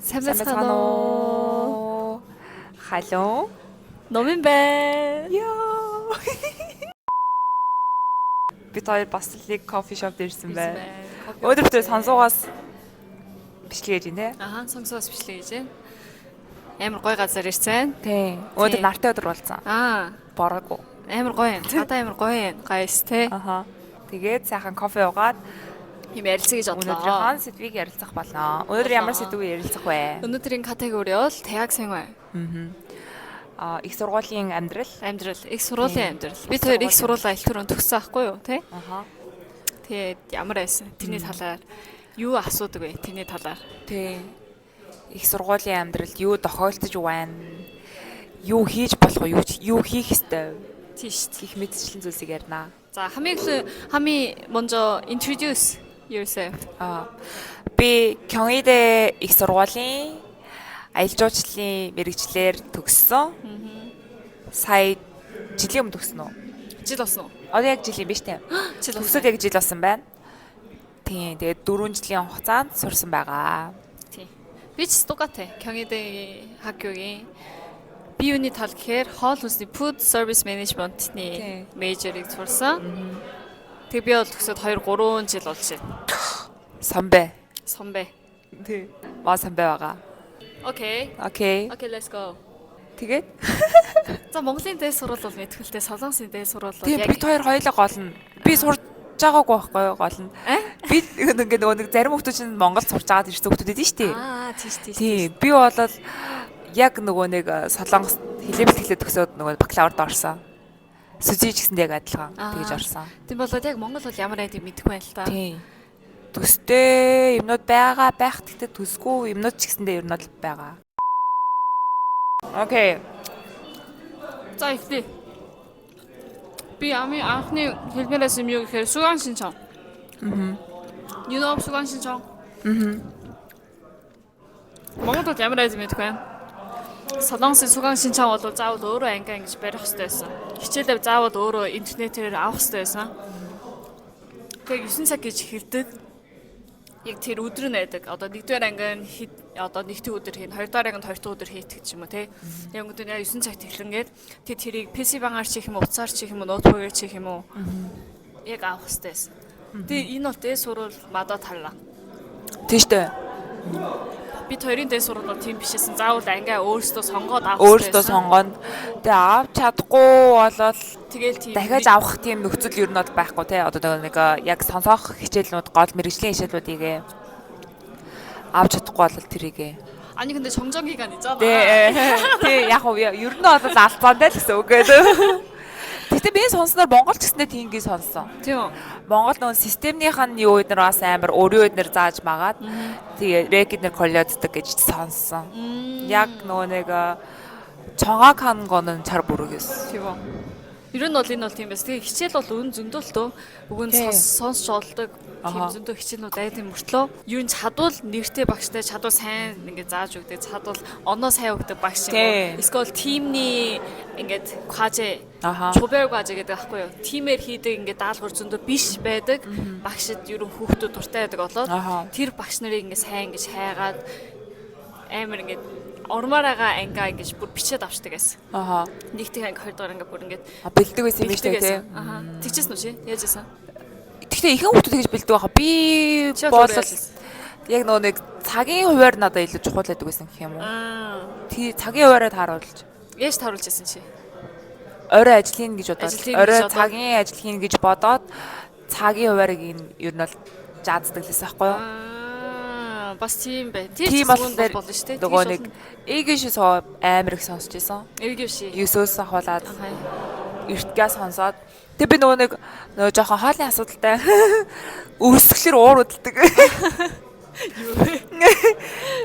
Сайн байцгаана уу? Халуун. Номын байна. Яа. Бид хоёр бас л нэг кофе шоп ирсэн байна. Өнөөдөр бид сонсуугаас бичлэг хийж байна те. Аха, сонсоос бичлэг хийж байна. Амар гой газар ирсэн. Тий. Өнөөдөр нартай өдөр болсон. Аа, Бороогүй. Амар гоё юм. Цадаа амар гоё юм. Гайс те. Аха. Тэгээд сайхан кофе уугаад Юм ярилцъя гэж бодлоо. Өнөөдрийнхөө сэдвийг ярилцах болно. Өнөөдөр ямар сэдвийг ярилцах вэ? Өнөөдрийн категори бол 대학생활. Аа, их сургуулийн амьдрал. Амьдрал, их сургуулийн амьдрал. Бид хоёр их сургуулаа ил түрүүн төгссөн байхгүй юу, те? Аха. Тэгээд ямар байсан? Тэрний талаар юу асуудаг вэ? Тэрний талаар. Тий. Их сургуулийн амьдралд юу тохиолдож байна? Юу хийж болох вэ? Юу хийх ёстой вэ? Тийм шүү дээ. Гэх мэтчлэн зүйлсийг ярина. За, хамгийн эхлэн хамгийн 먼저 introduce yourself. Аа, би Кёнгидэ их сургуулийн аялал жуулчлалын мэргэжлээр төгссөн. Сая жилийн өмнө төгсөн үү? Жил болсон уу? Одоо яг жилийн биш тийм. Жил болсон. Төгсөөд яг жил болсон байна. Тийм. Тэгээд 4 жилийн хугацаанд сурсан байгаа. Тийм. Би ч 똑같아. 경희대 학교гийн би юуны тал гэхээр хоол хүнсний food service management-ны major-ыг сурсан. Тэгээ би бол төгсөөд 2 3 жил болж байна. 선배. 선배. Тий. Маа 선배 байгаа. Окей. Окей. Okay, let's go. Тэгээд За, Монголын дээд сургууль бол мэдгэлтэй, Солонгосын дээд сургууль бол Тийм, бид хоёр хоёулаа гол нь. Би сурж байгаагүй байхгүй юу, гол нь. Э? Би ингээ нөгөө нэг зарим хүмүүс чинь Монгол сурж байгаад ирсэн хүмүүс байдаг шүү дээ. Аа, тийш тийш. Тийм, би бол яг нөгөө нэг Солонгос хэлээ бэлтгэлээ төгсөөд нөгөө бакалаврд орсон. Сүзий ч гэсэнд яг адилхан тэгж орсон. Тийм болоод яг Монгол бол ямар байдгийг мэдэхгүй байна л та. Тийм. Төстэй юмнууд байгаа байх, гэхдээ төсгүй юмнууд ч гэсэндээ ер нь бол байгаа. Окей. За, эхлэе. Би амын анхны хэлмээрээс юм юу гэхээр 수강 신청. You know 수강 신청. Монголд бол ямар айз мэдэхгүй байна. Солонгосын 수강 신청 бол заавал өөрөө анги ингэж барих хэрэгтэй байсан. Хичээлээ заавал өөрөө интернетээр авах хэрэгтэй байсан. Тэгээ 9 цаг гэж хэлдэг. Яг тэр өдөр нь байдаг. Одоо нэгдүгээр анги нь одоо нэгдүгээр өдөр хийн, хоёрдугаар анги нь хоёр дахь өдөр хийх гэж юм уу те. Яг өдөр нь яг 9 цагт эхлэнгээд тэг тэрийг PC бангаар чих юм уу, утсаар чих юм уу, ноутбукээр чих юм уу. Яг авах хэрэгтэй байсан. Тэгээ энэ бол дээд сурвал мадаа тарлаа. Тийм шүү дээ. Бид хоёрын дээд сурвал бол тийм биш эсэн. Заавал ангиа өөрсдөө сонгоод авах Өөрсдөө хэрэгтэй байсан. сонгоно. Тэгээ авч чадахгүй болол Тэгэл тийм дахиад авах тийм нөхцөл ер нь бол байхгүй те. Одоо нөгөө нэг яг сонсох хичээлнүүд, гол мэргэжлийн хичээлүүдийг авч чадахгүй бол тэрийг. 아니 근데 정정 기간이잖아. Тий. Тий, яг уу ер нь бол алцаантай л гэсэн үг гэдэг. Гэтэ би сонсноор Монгол ч гэсэндээ тийм сонссон. Тийм үү? Монгол нөгөө системнийх нь юу эднэр бас амар өөрийн эднэр зааж магаад тэгээ рек эднэр колледдаг гэж сонссон. Яг нөгөө нэг 정확한 거는 잘 모르겠어. Тийм үү? Ер нь бол энэ бол тийм байсан. Тэгээ хичээл бол үн зөндөө л дөө. Уг нь сонсч олдог тийм зөндөө хичээлнүүд айд юм мөртлөө. Ер нь чадвал нэртэй багштай, чадвал сайн ингээд зааж өгдөг, чадвал оноо сайн өгдөг багш юм уу? Эсвэл тимний ингээд 과제 조별 과제 гэдэг аахгүй юу? Тимээр хийдэг ингээд даалгавар зөндөө биш байдаг. Багшид ер нь хүүхдүүд дуртай байдаг болоод тэр багш нарыг ингээд сайн ингээд хайгаад амар ингээд ормоор байгаа ангиа ингэж бүр бичээд авчдаг байсан. Нэг тэг анги, хоёр дахь анги бүр ингээд Бэлдэг байсан юм шүү дээ, тий. Аха. Тэгчээсэн үү чи? Яаж байсан? Гэхдээ ихэнх хүмүүс тэгж бэлдэг байхаа. Би Чи бол бол яаж байсан? яг нөгөө нэг цагийн хувиар надад илүү чухал байдаг байсан гэх юм уу? Тий, цагийн хувиараа тааруулж. Яаж тааруулж байсан чи? Орой ажил хийнэ гэж бодоод, Ажил хийнэ гэж орой бодоод. цагийн ажил хийнэ гэж бодоод цагийн хувиарыг энэ ер нь бол жааздаг лээс байхгүй юу? Аа, бас тийм бай. Тэр Тийм ч зүйл болохоор болно шүү дээ. нөгөө нэг ЭГШ соо амар их сонсч байсан. ЭГШ. 9-өөс ахуулаад эртгээ сонсоод тэг би нөгөө нэг нөгөө жоохон хоолны асуудалтай өрсгөлөр уур удалдаг. Юу вэ?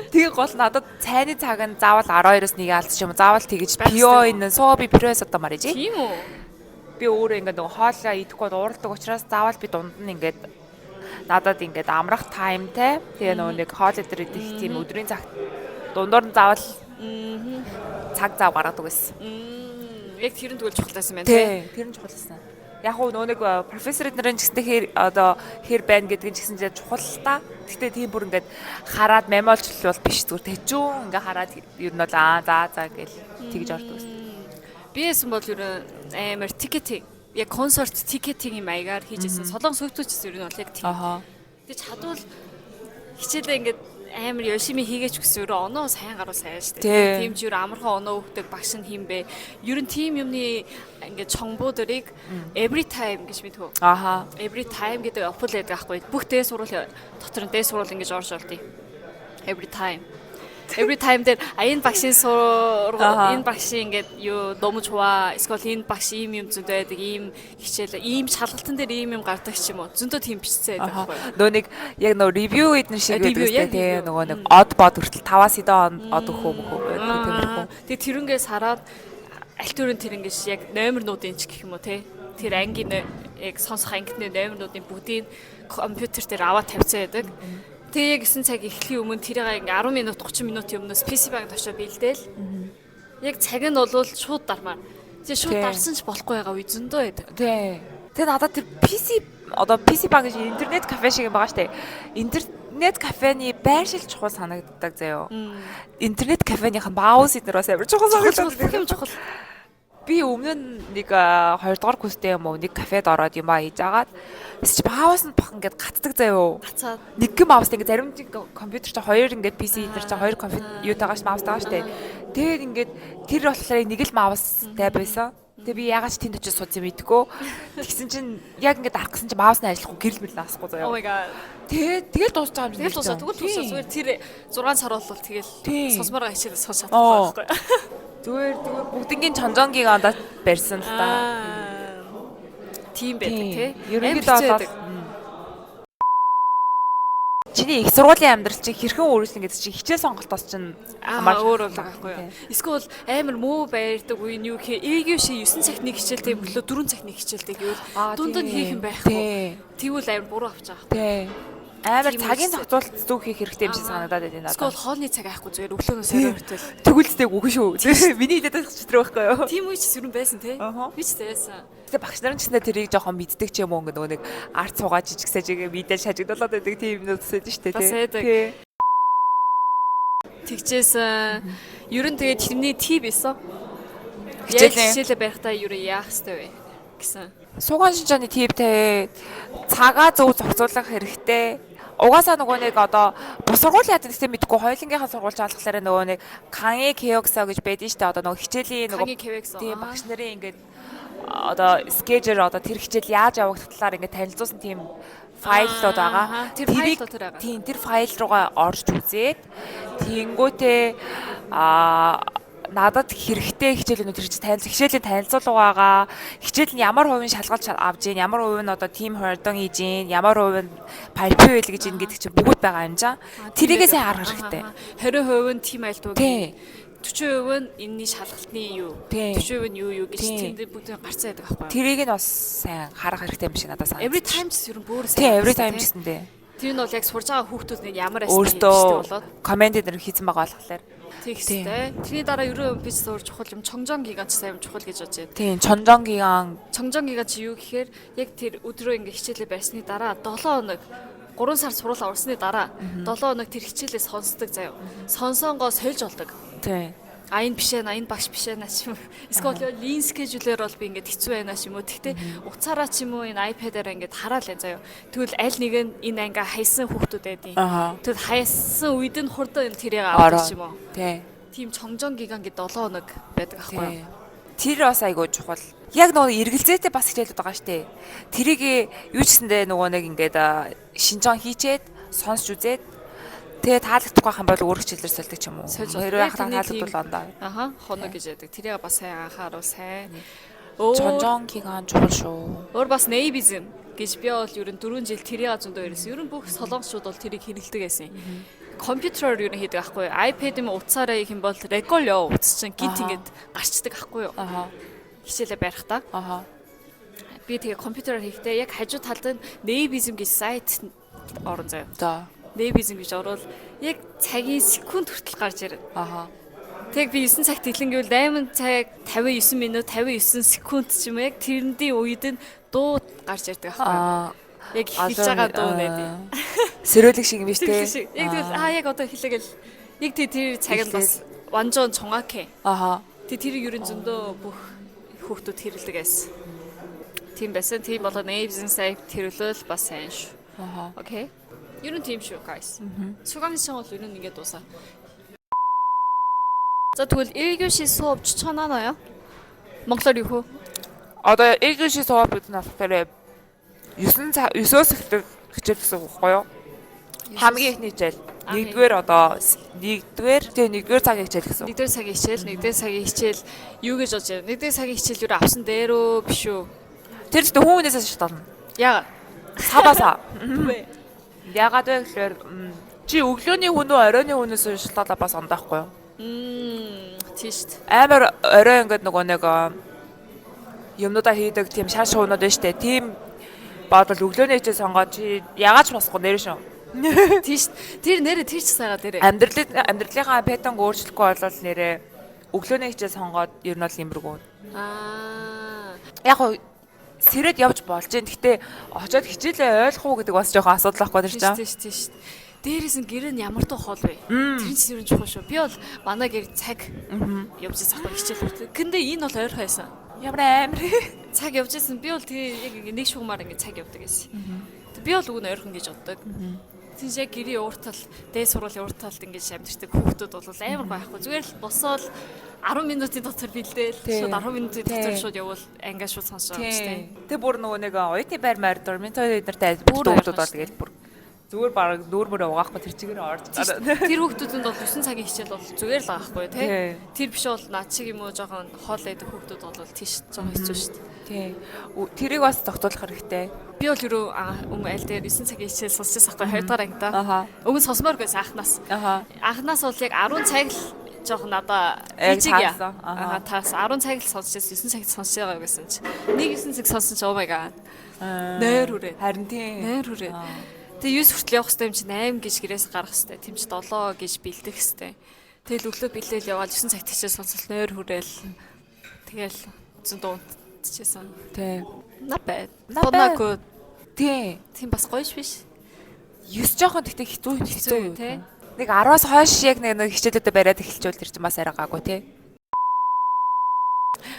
Тэгээ гол надад цайны цаг нь заавал 12-оос 1 алдчих юм уу? Заавал тэгэж Байх пио ёстой. энэ соо би пироос одоо мариж. Тийм үү? Би өөрөө ингээд нөгөө хоолоо идэхгүй бол уурладаг учраас заавал би дунд нь ингээд надад ингээд амрах таймтай. Тэгээ нөгөө нэг хоол өдр идэх тийм өдрийн цагт дундуур нь заавал цаг зав гаргадаг байсан. Яг тэр нь тэгвэл чухал байсан байна тий. Тий, тэр нь чухал байсан. Яг уу нөгөө нэг профессор эднэрийн ч гэсэн хэр одоо хэр байна гэдэг нь ч гэсэн чухал л та. Гэхдээ тийм бүр ингээд хараад мемолжлол бол биш, зүгээр тэжүүн ингээ хараад ер нь бол аа за за гэл тэгж ордог ус. Би эсэн бол ер нь амар ticketing, яг концерт ticketing юм маягаар хийжсэн. Солонгос хүүхдүүд ч ер нь бол яг тийм. Тэг чадвал хичээлээ ингээд амар 열심히 хийгээч гэсэн өөрөө оноо сайн гаруй сайн шүү дээ. Тийм ч юу амархан оноо өгдөг багш нь хин бэ? Ер нь тийм юмны ингээд чонгбуудэрийг every time гэж мэдхүү. Every time гэдэг 어플 байдаг аахгүй. Бүх дээд сургууль дотор нь дээд сургууль ингэж орж болдیں۔ Every time. Every time дээр а энэ багшийн сургууль, энэ багшийн ингээд юу 너무 좋아. Эсвэл энэ багш ийм юм зөндөө байдаг, ийм хичээл, ийм шалгалтын дээр ийм юм гардаг ч юм уу. Зөндөө тийм бичсэн байдаг байхгүй. Нөө нэг яг нөө review эдэн шиг байдаг үстэй тий, нөгөө нэг од бод хүртэл 5-аас хэдэн од өгөх үү мөхөө байдаг тиймэрхүү. Тэгээ тэрнгээс хараад аль төрийн тэр ингэж яг номернуудын ч гэх юм уу тий. Тэр ангийн яг сонсох ангитны номернуудын бүгдийг компьютер дээр аваад тавьсан байдаг. Тэгээ яг 9 цаг эхлэхийн өмнө тэрийг ингээ 10 минут, 30 минутын өмнөөс PC банкд очиод бэлдээл. Яг цаг нь бол шууд дармаар. Тэгээ шууд дарсан ч болохгүй байгаа үе зөндөө байдаг. Тий. Тэгээ надад тэр PC, одоо PC банк гэж интернет кафе шиг юм байгаа штэ. Интернет кафений байршил чухал санагддаг заяо. Интернет кафеных нь mouse эднэр бас амар чухал санагддаг. Бүх юм чухал. Би өмнө нь нэг 2 дугаар курстэй юм уу, нэг кафед ороод юм а хийж агаад чи mouse нь бах ингээд гацдаг заяо. Гацаад. Нэгэн mouse ингээд зарим компьютер чи хоёр ингээд PC дээр чи хоёр компьютер юутайгаа ш mouse тайгаа штэ. Тэгээд ингээд тэр болохоор нэг л mouse тай байсан. Тэгээ би ягаад ч тэнд очиж суудсан мэдэхгүй. Тэгсэн чинь яг ингээд дарах гэсэн чинь mouse нь ажиллахгүй, гэрэл мэрэл асахгүй заяа. Oh my god. Тэгээ тэгэл дуусч байгаа юм шиг. Тэгэл дуусаа. Тэгвэл дуусаа. Зүгээр тэр 6 сар бол тэгэл сонсомоор хичээлээ сонсч чадахгүй байхгүй. Зүгээр зүгээр бүгднгийн чонжонгийг андаа барьсан л та. Тийм байдаг тий. Ерөнхийдөө бол чиний их сургуулийн амьдрал чинь хэрхэн өөрчлөн гэдэг чинь хичээл сонголтоос чинь хамаар өөр болдог байхгүй юу? Эсвэл амар муу байрдаг үе нь юу гэхээр ээг шиг 9 цагт нэг хичээлтэй мөглөө 4 цагт нэг хичээлтэй гэвэл дунд нь хийх юм байхгүй. Тэгвэл амар буруу авч байгаа байхгүй. Амар цагийн зохицуулалт зөв хийх хэрэгтэй юм шиг санагдаад байна надад. Эсвэл хоолны цаг айхгүй, зүгээр өглөөнөөс орой хүртэл. Тэгвэл үгүй шүү. Миний хэлээд байх ч тэр байхгүй юу? Тийм үе ч зүрэн байсан тий. Би ч байсан. Гэтэ багш нар ч гэсэн тэрийг жоохон мэддэг ч юм уу, ингээ нөгөө нэг арт суугаа жижиг сажиг мэдэл шажигдуулаад байдаг тийм юмнууд байсан шүү дээ тий. Тэгчээсэн. Ер нь тэгээд тэрний тип байсан. Хичээлээ барихтаа ер нь яах ёстой вэ гэсэн. Суугаан шинжааны тип те, цагаа зөв зохицуулах хэрэгтэй. Угаасаа нөгөө нэг одоо бус сургууль яадаг гэсэн мэдэхгүй, хоёулынгийнхаа сургууль чаалхлаараа нөгөө нэг 강의 계획서 гэж байдэн штэ, одоо нөгөө хичээлийн нөгөө тийм багш нарын ингээд одоо schedule, одоо тэр хичээл яаж явагдах талаар ингээд танилцуулсан тийм файлууд байгаа. Тэр файлууд байгаа. Тийм, тэр файл руугаа орж үзээд тэгэнгүүтээ надад хэрэгтэй хичээлүүд тэр чинь танил хичээлийн танилцуулга байгаа. Хичээл нь ямар хувийн шалгалт авж гин, ямар хувь нь одоо team 활동 хийж гин, ямар хувь нь 발표 гэж ин гэдэг чинь бүгд байгаа юм жаа. Тэрийгээ сайн харах хэрэгтэй. 20% нь team айлдуу. 40% нь энэний шалгалтны юу, 40% нь юу юу гэж тэнд бүгд гарцсан байдаг байхгүй юу? Тэрийг нь бас сайн харах хэрэгтэй юм шиг надад санагдав. Every time ч ер нь бүр сайн. Тийм, every time гэсэндээ. Тэр нь бол яг сурж байгаа хүүхдүүд нэг ямар ажил хийжтэй болоод коммент дээр хийсэн байгаа болохоор тэгстэй. Тэрний дараа ерөн би зур чухал юм чонжон гиганч сайн юм чухал гэж бодож байна. Тийм, чонжон гиган. Чонжон гиганч юу гэхээр яг тэр өдрөө ингээ хичээлээ барьсны дараа 7 хоног, 3 сар сургууль орсны дараа 7 хоног тэр хичээлээ сонсдог заяа. Сонсонгоо сольж болдог. Тийм. А энэ биш ээ, энэ багш биш ээ наач юм. Эсвэл lean schedule-ээр бол би ингээд хэцүү байна ч юм уу. Тэгтээ уцаараа ч юм уу, энэ iPad-аараа ингээд хараал энэ заяа. Тэгвэл аль нэг нь энэ анги хайсан хүүхдүүд байдیں۔ Тэгвэл хайсан үед нь хурдан энэ тэрийг авдаг ч юм уу. Тийм. Тийм, чонжон гиган гээд 7 хоног байдаг аахгүй юу? Тэр бас айгүй чухал. Яг нөгөө эргэлзээтэй бас хичээлүүд байгаа штэ. Тэрийг юу ч гэсэндээ нөгөө нэг ингээд шинжон хийчээд сонсч үзээд тэгээ таалагдахгүй юм бол өөр хичээлээр сольдог ч юм уу. Хэрвээ таалагдвал ондоо. Аха, хоног гэж яддаг. Тэрийг бас сайн анхаарал сайн. Чонжон гиган чухал шүү. Өөр бас navism гэж би бол ер нь 4 жил тэрийг зөндөө ирсэн. Ер нь бүх солонгосчууд бол тэрийг хэрэглэдэг байсан. Компьютероор ер нь хийдэг байхгүй юу? iPad юм утсаараа хийх юм бол регол утас чинь гинт ингээд гарчдаг байхгүй юу? Аха. Хичээлээ барих та. Аха. Би тэгээ компьютероор хийхдээ яг хажуу талд нь navism гэж сайт орон заяа. За. Navism гэж орвол яг цагийн секунд хүртэл гарч ирнэ. Аха. Тэг би 9 цагт эхлэнгээвэл 8 цаг 59 минут 59 секунд ч юм уу яг тэрэндийн үед нь дуу гарч ирдэг аахгүй. Яг эхэлж байгаа дуу нэт. Сэрүүлэг шиг юм биш те. Яг тэгэл яг одоо эхлэе гэл яг тэр цаг нь бас 완전 정확해. Аха. Тэг тэр ерөн зөндөө бүх хүүхдүүд хэрэлдэг байсан. Тийм байсан. Тийм болоо Naves Inside тэрвлэл бас сайн шүү. Аха. Окей. Ер нь тийм шүү, guys. 수강 신청 бол ер нь ингээд дуусаа. За тэгвэл 1교시 수업 추천하나요? Монголоор юу хөө? Одоо 1교시 수업 гэдэг нь болохоор 9 цаг 9-өөс эхлэх хичээл гэсэн үг байхгүй юу? Хамгийн эхний хичээл. Нэгдүгээр одоо нэгдүгээр тэгээ нэгдүгээр цагийн хичээл гэсэн үг. Нэгдүгээр цагийн хичээл, нэгдүгээр цагийн хичээл юу гэж бодож байна? Нэгдүгээр цагийн хичээл юу авсан дээрөө биш үү? Тэр зөвхөн хүн хүнээс шалтгаална. Яагаад? Сабаса. Яагаад вэ гэхээр чи өглөөний хүн үү, оройн хүнээс шалтгаалаа бас ондоохгүй юу? Тийм шүү дээ. Амар орой ингээд нөгөө нэг юмнуудаа хийдэг тийм шар шуунууд байна шүү дээ. Тийм бодвол өглөөний хичээл сонгоод чи яагаад ч босхгүй нэр шүү. Тийм шүү. Тэр нэрээ тэр ч сайгаа дээрээ. Амьдралынхаа паттерн өөрчлөхгүй болвол нэрээ өглөөний хичээл сонгоод ер нь бол имбэргүү. Яг гоо сэрэд явж болж гин. Гэтэ очоод хичээлээ ойлгох уу гэдэг бас жоохон асуудал байхгүй тэр чинь. Тийм шүү. Дээрээс нь гэр нь ямар туу хоол вэ? Тэр нь ч ер нь чухал шүү. Би бол манай гэр цаг явж байсан байхгүй хичээл хүртэл. Гэндэ энэ бол ойрхон байсан. Ямар амар. Цаг явж байсан. Би бол тэгээ яг ингэ нэг шугамар ингэ цаг явдаг гэсэн. Би бол уг нь ойрхон гэж боддог. Тийш яг гэрийн уур тал, дээд сургуулийн уур талд ингэж амьдэрдэг хүүхдүүд бол амар гоё байхгүй. Зүгээр л босоод 10 минутын дотор бэлдээл шууд 10 минутын дотор шууд явбал ангиа шууд сонсож байгаа юм шүү дээ. Тэг бүр нөгөө нэг оюутны байр маяр dormitory эднэртэй хүүхдүүд бол тэгэл бүр зүгээр бараг нүүр мөрөө угаахгүй тэр чигээр орж гараа. Тэр хүүхдүүдэнд бол 9 цагийн хичээл бол зүгээр л байгаа байхгүй тий. Тэр биш бол над шиг юм уу жоохон хоол байдаг хүүхдүүд бол тийш жоохон хэцүү шүү дээ. Тий. Тэрийг бас тогтоолох хэрэгтэй. Би бол ерөө өмнө аль дээр 9 цагийн хичээл сонсч байсан байхгүй 2 дугаар ангидаа. Өмнө сонсомоор байсан анхнаас. Анхнаас бол яг 10 цаг л жоохон надаа ижиг яа. Таас 10 цаг л сонсч байсан 9 цагт сонсож байгаа гэсэн чи. Нэг 9 цаг сонссон чи oh my god. Нойр хүрээ. Харин тий. Нойр хүрээ. Тэгээ 9 хүртэл явах хэрэгтэй юм чи 8 гэж гэрээс гарах хэрэгтэй. Тийм чи 7 гэж бэлдэх хэрэгтэй. Тэгэл өглөө бэлээл яваал 9 цагт хичээл сонсол нойр хүрээл. Тэгэл зөндөө унтчихсан. Тий. Not bad. Not good. Тий. Тийм бас гоё ш биш. 9 жоохон тэгтээ хэцүү тий. Нэг 10-аас хойш яг нэг хичээлүүдэд бариад эхэлчихвэл тэр чинь бас арай гаагүй тий.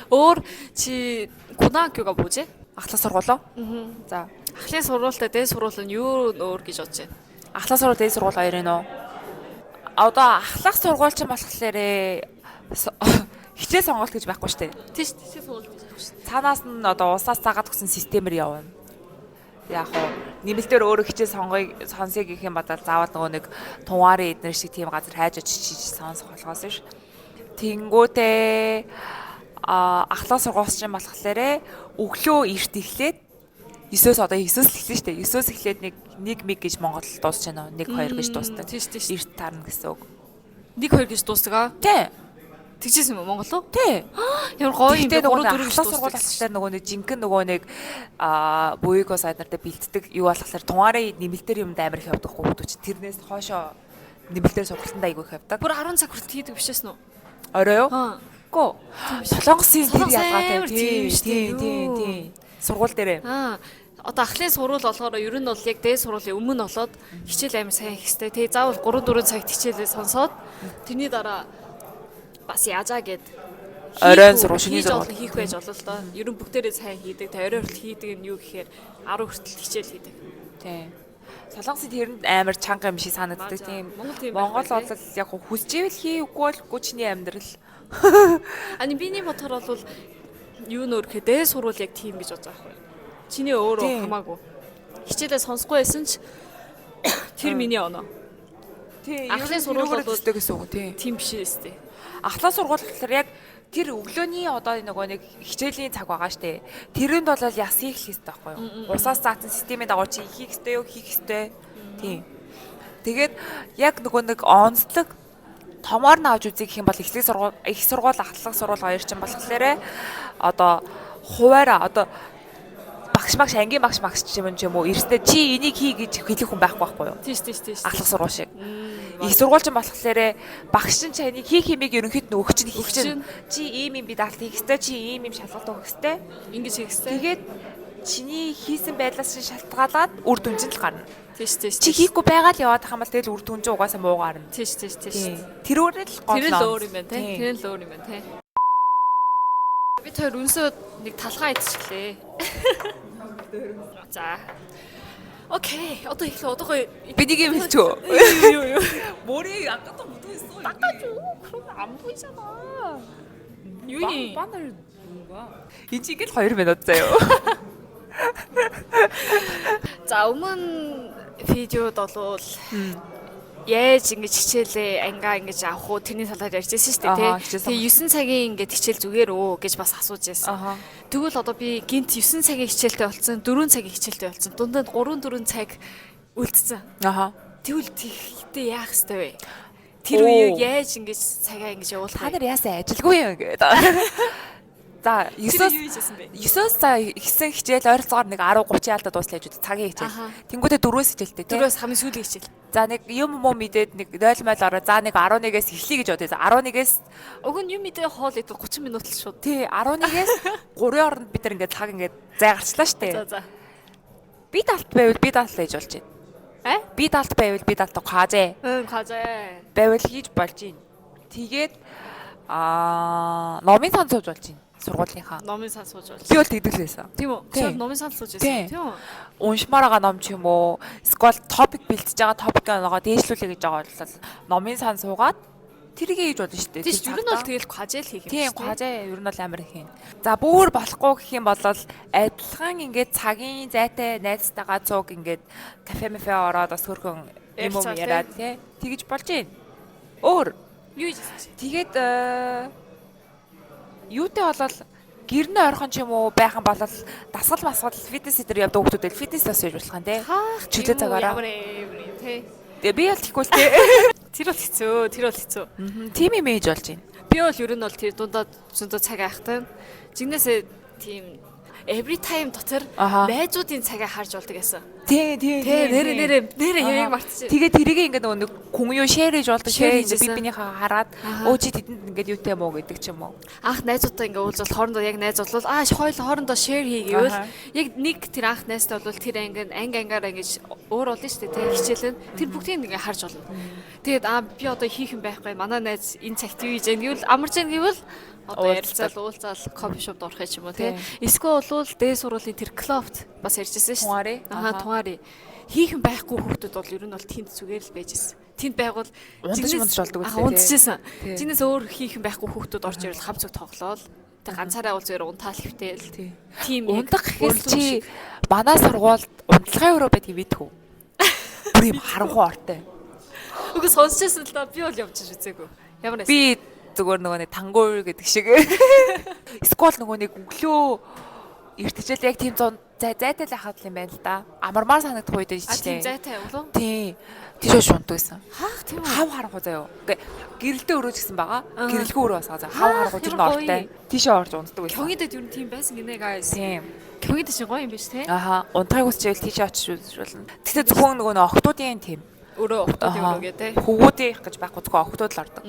Өөр чи 고등학교가 뭐지? Ахлах сургууль уу? За. Ахлын сургуультай дээд сургууль нь юу өөр гэж бодож байна? Ахлах сургууль, дээд сургууль хоёр нь үү? Одоо ахлах сургууль чинь болохоор хичээл сонголт гэж байхгүй шүү дээ. Тийм шүү, хичээл сонголт гэж байхгүй шүү дээ. Цаанаас нь одоо улсаас заагаад өгсөн системээр явна. Яг уу нэмэлтээр өөрөө хичээл сонсъё гэх юм бодвол заавал нөгөө нэг тунгаарын эднэр шиг тийм газар хайж очиж сонсох болохоос ш. Тэнгүүтээ ахлах сургууль чинь болохоор өглөө эрт эхлээд 9-өөс одоо 9-өөс л эхлэн штэ. 9-өөс эхлээд нэг миг гэж Монгол дуусч байна уу? 1 2 гэж дуусдаг. Тийм шүү. Эрт таарна гэсэн үг. 1 2 гэж дуусдаг аа? Тий. Тэгжсэн юм уу Монгол уу? Тий. Ямар гоё юм бэ? 3 4 гэж сургууль болохоор нөгөө нэг жинхэнэ нөгөө нэг буйго сайд нартай бэлддэг юу болохоор тунгаарын нэмэлтээр юмд амар их явдаг хүүхдүүд чинь тэрнээс хоошоо нэмэлтээр сургалтанд айгүй их явдаг. Бүр 10 цаг хүртэл хийдэг биш эсэн үү? Орой юу? Үгүй. Солонгосын тэр ялгаатай тийм тийм тийм. Сургууль дээрээ. Одоо ахлын сургууль болохоор ер нь бол яг дээд сургуулийн өмнө болоод хичээл амар сайн хийх хэрэгтэй. Тэгээ заавал 3 4 цагт хичээлээ сонсоод тэрний дараа бас яажаа гэд оройн сургууль шөнийн сургууль хийх байж болоо л доо. Ер нь бүгдээрээ сайн хийдэг. Тэгээ орой хүртэл хийдэг нь юу гэхээр 10 хүртэл хичээл хийдэг. Тийм. Солонгосын тэрэнд амар чанга юм шиг санагддаг тийм. Монгол бол яг хүсч ивэл хий үгүй бол үгүй чиний амьдрал. Ани биний бодохоор бол юу нөр гэхээр дээд сургууль яг тийм гэж бодож байгаа байхгүй. Чиний өөрөө хамаагүй. Хичээлээ сонсохгүй байсан ч тэр миний оноо. Тийм. Ахлын сургууль бол гэсэн үг тийм. Тийм биш ээ. Ахлах сургууль болохоор яг тэр өглөөний одоо нөгөө нэг хичээлийн цаг байгаа штэ. Тэрэнд бол яс хийх хэрэгтэй байхгүй юу? Усаас заасан системийн дагуу чи хийх ёстой юу? Хийх ёстой. Тийм. Тэгээд яг нөгөө нэг онцлог томоор нь авч үзье гэх юм бол их сургууль, ахлах сургууль хоёр чинь болохоор одоо хуваараа одоо багш ангийн багш ч юм уу эрсдээ чи энийг хий гэж хэлэх хүн байхгүй байхгүй юу? Тийм. Ахлах сургууль шиг. Их сургуульчин болохоор багш нь чайныг хийх юмыг ерөнхийд нь өгч нь хийх чинь. Чи ийм юм би даалт хийх ёстой, чи ийм юм шалгалт өгөх ёстой. Ингэж хийх ёстой. Тэгээд чиний хийсэн байдлаас чинь шалтгаалаад үр дүн чинь л гарна. Тийш тийш. Чи хийхгүй байгаа л яваад хам бол тэгэл үр дүн чинь угаасаа муу гарна. Тийш тийш тийш. Тэрүүр л гол. Тэр л өөр юм байна те. Тэр л өөр юм байна те. Бид хоёр үнсөө нэг талхаа идчихлээ. За. Okay. Одоо эхлэв. Одоо гоё. Би нэг юм хэлчихв. Юу юу. 머리 아까도 묻어있어. 닦아줘. 그러면 안 보이잖아. 유니. 바늘 누군 거야? 이 찍을 2 минут заяа. За өмнө видеод болвол яаж ингэж хичээлээ ангаа ингэж авах уу тэрний талаар ярьж байсан шүү дээ тий. Тэгээ 9 цагийн ингэж хичээл зүгээр үү гэж бас асууж байсан. Тэгвэл одоо би гинт 9 цагийн хичээлтэй болсон, 4 цагийн хичээлтэй болсон. Дундад 3 4 цаг үлдсэн. Тэгвэл тэгтээ яах ёстой вэ? Тэр үеийг яаж ингэж цагаа ингэж явуулах вэ? Та нар яасан ажилгүй юм гэдэг. За 9-оос за ихсэн хичээл ойролцоогоор нэг 10:30 яалтаа дууслаа гэж үү цагийн хичээл. Тэнгүүтээ 4-өөс хичээлтэй тий. 4-өөс хамгийн сүүлийн хичээл. За нэг юм муу мэдээд нэг 0 майл ороо за нэг 11-ээс эхлэе гэж бодъё. За 11-ээс уг нь юм мэдээ хоол идэх 30 минут л шууд. Тий 11-ээс 3-ын хооронд бид нар ингээд цаг ингээд зай гарчлаа штэ. За за. Би далт байвал би далт хийж болж байна. Э? Би далт байвал би далт 과제. 응, 과제. Байвал хийж болж байна. Тэгээд номын сан сууж болж байна. Сургуулийнхаа. Номын сан сууж болж. Би бол тэгдэг л байсан. Тийм үү? Чи номын сан сууж байсан тийм үү? Уншмаар байгаа ном ч юм уу, эсвэл топик бэлтэж байгаа топик оногоо дээшлүүлээ гэж байгаа бол номын сан суугаад тэрийг хийж болно шүү дээ. Тийм ер нь бол тэгэл 과제 л хийх юм шүү. Тийм 과제 ер нь бол амар их юм. За бүр болохгүй гэх юм бол адилхан ингээд цагийн зайтай найзтайгаа цуг ингээд кафе мафе ороод бас хөрхөн юм юм яриад тий тэгэж болж байна. Өөр юу хийж тэгээд юутай болол гэрнээ орхон ч юм уу байх юм бол дасгал масгал фитнес центр явдаг хүмүүс л фитнес бас хийж болох юм тий. Чөлөө цагаараа. Ямар юм тий. Тэгээ би бол тэггүй л тий. Тэр бол хэцүү, тэр бол хэцүү. Тийм юм ээж болж байна. Би бол ер нь бол тэр дундаа зөндөө цаг айхтай. Жигнэсээ тийм every time дотор найзуудын цагаа харж болдог гэсэн. Тий, тий, тий. Нэрэ нэрэ нэрэ яг мартчих. Тэгээ тэрийг ингээд нөгөө нэг хүн юу share хийж болдог. Share хийж би бинийхээ хараад өө чи тэдэнд ингээд юутай юм уу гэдэг ч юм уу. Анх найзуудтай ингээд уулзвал хоорондоо яг найз болвол хойл хоорондоо share хий гэвэл яг нэг тэр анх найзтай бол тэр анги анги ангаараа ингээд өөр болно шүү дээ тий хичээл нь тэр бүгдийг ингээд харж болно. Тэгээд би одоо хийх юм байхгүй манай найз энэ цагт юу хийж яах гэвэл амарч яах гэвэл одоо ярилцаал уулзаал кофе шопд орох юм уу тий. Эсвэл болвол дээд сургуулийн тэр клубт бас ярьжсэн шүү дээ. Аа тунгари. Хийх юм байхгүй хүүхдүүд бол ер нь бол тэнд зүгээр л байж ирсэн. Тэнд байгуул унтаж болдог үлээ. Унтжсэн. Жинээс өөр хийх юм байхгүй хүүхдүүд орж ирэл хам зүг тоглоол. Тэг ганцаараа бол зүгээр унтаал хөвтэйл. Тийм унтах гэхээс чи манай сургуульд унтлагын өрөө байдгийг мэдэх үү? Бүр юм харанхуй ортой. Үгүй сонсчихсан л да. Би бол явж үзээгүй. Ямар байсан? Би зүгээр нөгөө нэг тангуур гэдэг шиг. Эсвэл нөгөө нэг өглөө эртжэл яг тийм зун зайтай л хахад юм байна л да. Амармаар санагдах үед ичтэй. Тийм зайтай болов? Тийм. Тийш шундаг байсан. Хаах тийм үү? Хав харанхуй заяо. Ингээ гэрэлтэй өрөө ч гэсэн байгаа. Гэрэлгүй өрөө бас байгаа заяа. Хав харанхуй тэр нь ортой. Тийшээ орж унтдаг байсан. Кёнгидэд ер нь тийм байсан гинэ guys. Тийм. Кёнгид чинь гоё юм биш те? Аха. Унтахыг хүсчээвэл тийшээ очиж үзэж болно. Гэтэ зөвхөн нөгөө нэг охтуудын тийм. Өрөө охтуудын өрөө гэ те. Хөвгүүдийн гэж байхгүй зөвхөн охтууд л ордог.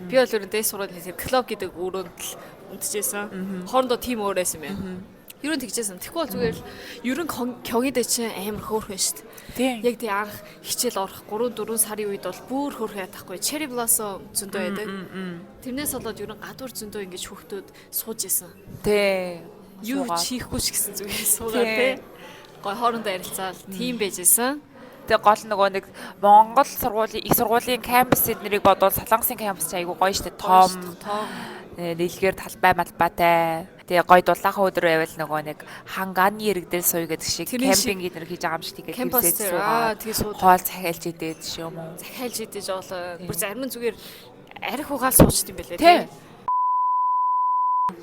Би бол ер нь дээд сургуулийн тэр клуб гэдэг өрөөнд л унтжсэн. Хоорондоо тийм өөр байсан юм. Ер нь тэгжсэн. Тэгэхгүй бол зүгээр л ер нь Кёнгидэ чинь амар хөөрхөн шүү дээ. Яг тий анх хичээл орох 3 4 сарын үед бол бүр хөөрхөн ядахгүй. Cherry blossom зөндөө байдаг. Тэрнээс болоод ер нь гадуур зөндөө ингэж хүүхдүүд сууж исэн. Тий. Юу ч хийхгүй ч гэсэн зүгээр суугаад тий. Гой хоорондоо ярилцаал тийм байж исэн. Тэгээ гол нөгөө нэг Монгол сургуулийн их сургуулийн кампус эднэрийг бодвол Солонгосын кампус ч айгүй гоё штэ том нийлгээр талбай малбайтай. Тэгээ гоё дулаахан өдөр байвал нөгөө нэг ханганы иргэдэл суй гэдэг шиг кемпинг эднэр хийж байгаа юм шиг тэгээд тэрсээ суугаад хоол захиалж идээд ш юм уу. Захиалж идэж олоо. Бүр зарим нь зүгээр арх угаал суучт юм байлээ тий.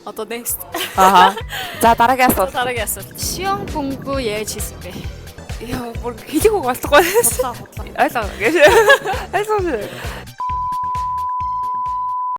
Одоо next. Аа. За дараагийн асуулт. Дараагийн асуулт. 시험 공부 яаж хийсэн бэ? Яа, бүр хэлэх үг олдохгүй. Худлаа. Ойлгоо гэж. Ойлгоо.